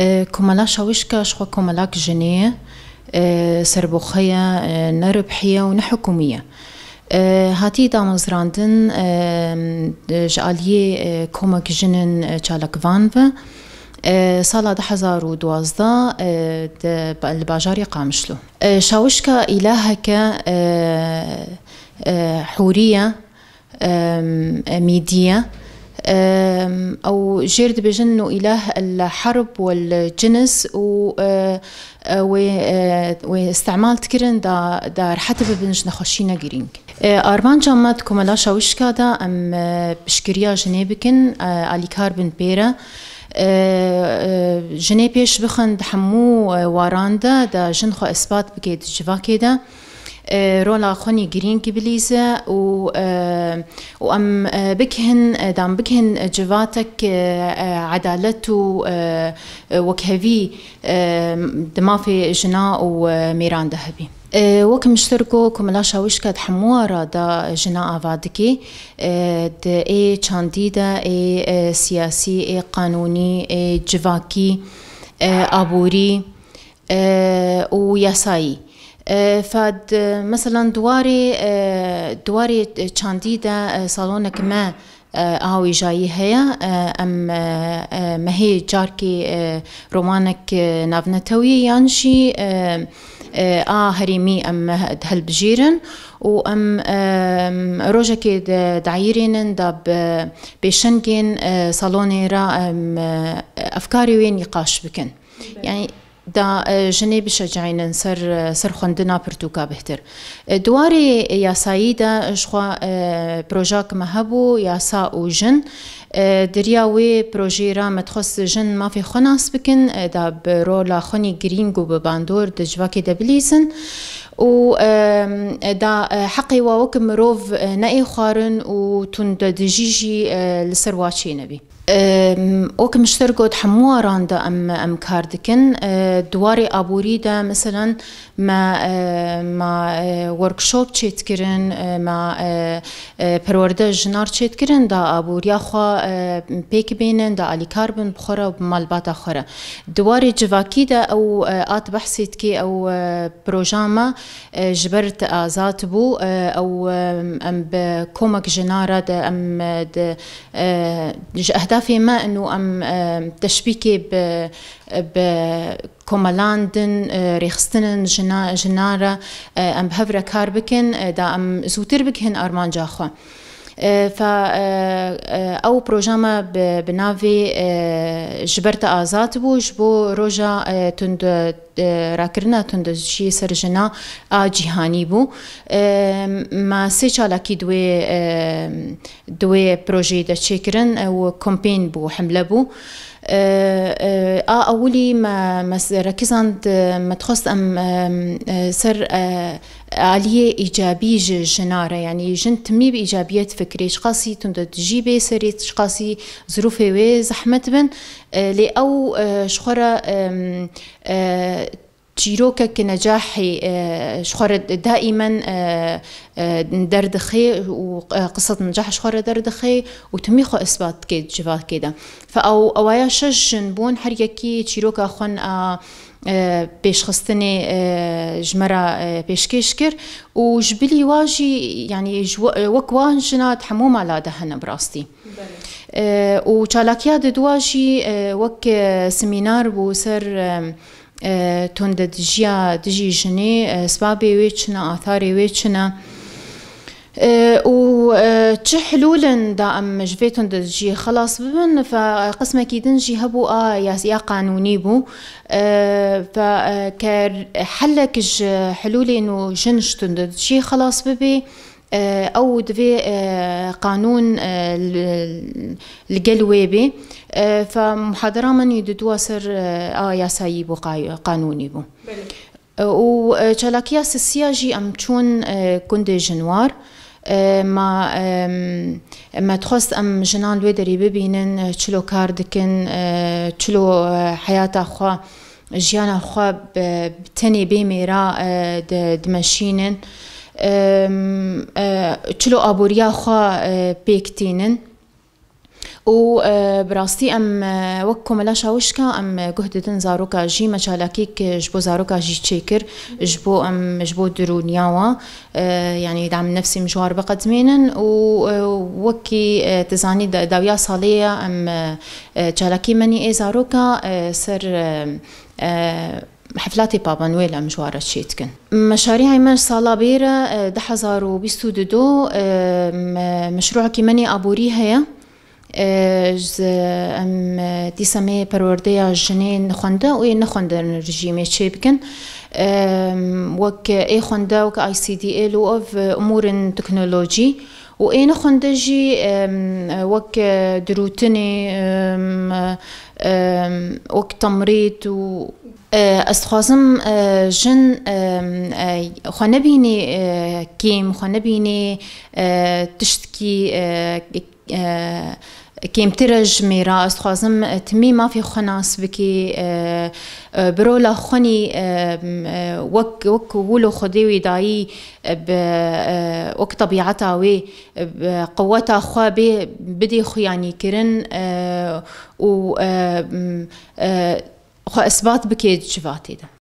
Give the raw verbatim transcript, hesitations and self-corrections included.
E, Komela Şawişka ji xwe komelak jinê ye, e, serbixwe ye, e, ne ribhî ye û ne hikûmî ye. E, hatî damezrandin, e, ji aliyê, e, komek jinên, e, çalakvan ve, e, sala du hezar û duwazdeh, e, di, li bajarê Qamişlo. E, Şawişka îlaheke, e, e, hûrî ye, em, e, mîdî ye. Em, ew jêr dibêjin nû îlah el herb wel cinis û, e, e, wê, e, wê îstemal dikirin da, da rehet bibin ji nexweşîne girîng. E, armanca me di Komela Şawişka de em, e, piştgiriya jinê bikin, e, alîkar bin pê re. E, e, jinê pêş bixin di hemû, e, waran de, de jin xwe ispat bike di civakê de. E, rola xwe nî girîng bilîze û, e, û em, e, bikihin, e, dam bikihin civatek, e, e, edalet û, e, e, wekhevî, e, di mafê jina û, e, mêran de hebî. E, wek mişterko Komela Şawişka di hemû ara da jina ava dike, e, di ê çandî de, ê, e, siyasî, ê qanûnî, ê civakî, e, aborî, e, û yasayî. E, fed, e, meselan, di warê, e, di warê çandî de, e, salonek me, e, a wêjayî heye. E, em, e, e, mehê carkê, e, romanek, e, navnetewî yan jî, e, e, a herêmî em he-, helbijêrin û em, e, rojekê di dayîrênin da bi pêşengên, e, salonê re em, e, efkarê wê nîqaş bikin. Belê. Yani, da, e, jinê bişecihînin ser, e, ser xwendina pirtûka bihtir. E, di warê yasayî de ji xwe, e, projak me hebû, yasa û jin. E, di riya wê projeyê re me dixwest jin mafê xwe nas bikin, e, da bi rola xwe nî girîng û bi bandor di civakê de bilîzin û, e, da, e, heqê wa wek mirov, e, neê xwarin û tundedijî jî, e, li ser wa çênebî. Em, wek mişter got, hemû waran de em, em kar dikin. E, di warê aborî de, meselen, me, e, me, e, workshop çêdikirin, e, me, e, e, perwerde jinar çêdikirin, da aboriya xwe, e, pêk bênin, da alîkar bin bi xwe re û bi malbata xwe re. Di warê civakî de ew, e, at behsê dikê, ew, e, proja me, e, ji ber te azad bû. E, ew, e, em bi komek jina re de em, e, di, e, ji ehdafê me in û em, e, teşbîkê bi, bi komelan din, e, rêxistinin jina, jinan re, e, em bi hev re kar bikin, e, da em zûtir bigihin armanca xwe. E, fa, e, e, ew proja me bi, bi navê, e, Ji ber te azad bû, ji bo roja, e, tund, e, rakirina tundejiyê ser jina a cîhanî bû. E, me sê çalakî di wê, e, di wê projeyê de çêkirin, e, û kompên bû, hemle bû. E, e, a ewilî me, me s-, rekizand, me dixwest em, e, e, ser, e, aliyê îcabî ji jina re, yanî jin timî bi îcabiyet fikirê, çiqasî tundedijî bê serê, çiqasî zirûfê wê zehmet bin, e, lê ew, e, ji xwe re, em, e, çîrokek necahê, e, ji xwe re daîmen, e, e, derdixe û, e, qisset necah ji xwe re derdixe û timî xwe isbat dike di civakê de. Fe ew, ewaya şeş jin bûn, her yekî çîroka xwe a, e, pêşxistinê, e, ji me re, e, pêşkêş kir û ji bilî wa jî, yanî ji we-, wek wan jina di hemû mala de hene bi rastî. Belê. E, û çalakiya diduwa jî, e, wek, e, semînar bû ser, e, e, tundedijiya dijî jinê, e, sibabê wê çi ne, atharê wê çi ne. E, û, e, çi hilûlin da em ji vê tundedijiyê xelas bibin? Fe qismekî din jî hebû a ya, ya qanûnî bû. E, fe, e, ke helek ji hilûlên û jin ji tundedijiyê xelas bibê, e, ew divê, e, qanûn, e, li, li gel wê bê. E, fe muhadera min î diduwa ser, e, a yasayî bû, qay-, qanûnî bû. Belê. Û, e, çalakiya sisiya jî em çûn, e, gundê Jinwar. E, ma, em, me dixwest em jinan li wê derê bibînin, e, çilo kar dikin, e, çilo, e, heyata xwe, jiyana xwe bi, bi tenê bê mêra, e, di, dimeşînin. Em, e, çilo aboriya xwe, e, pêk tînin. û e, bi rastî em e, wek Komela Şawişka em e, guh didin zaroka jî, me çalakîk e, ji bo zaroka jî çêkir, ji bo em ji bo dirûniya wan e, yanî dem nefsî em ji wan re biqedimînin û e, wekî e, tu zanî da- dawiya salê ye em e, e, çalakî menî ê zaroka e, ser e, e, heflatê Papa Noel em ji wan re çê dikin. Meşarîhê me ji sala bê re e, du hezar û bîst û du e, me- meşrûekî menî aborî heye. E, ji, em, e, dîsa me perwerdeya jinê nexwende û ê nexwende rejîmê çê bikin. Em, wek ê xwende, wek I C D L û ev, e, umûrên teknolojî û ê nexwende jî, em, wek, e, dirûtinê, em, em, wek temrîd û, e, ez dixwazim, e, jin, em, e, xwe nebînî, e, kêm, xwe nebînî, e, tiştkî, e, e, kêmtir e ji mêra. Ez dixwazim, e, timî mafê xwe nas bikî, e, e, bi rola xwenî, e, m, e, wek, wek wilo Xwedê wî dayî, e, bi, e, wek tebîeta wê, e, bi qeweta xwe bê, bidê xuyanîkirin, e, û, e, m, e, xwe isbat bikê di civatê de.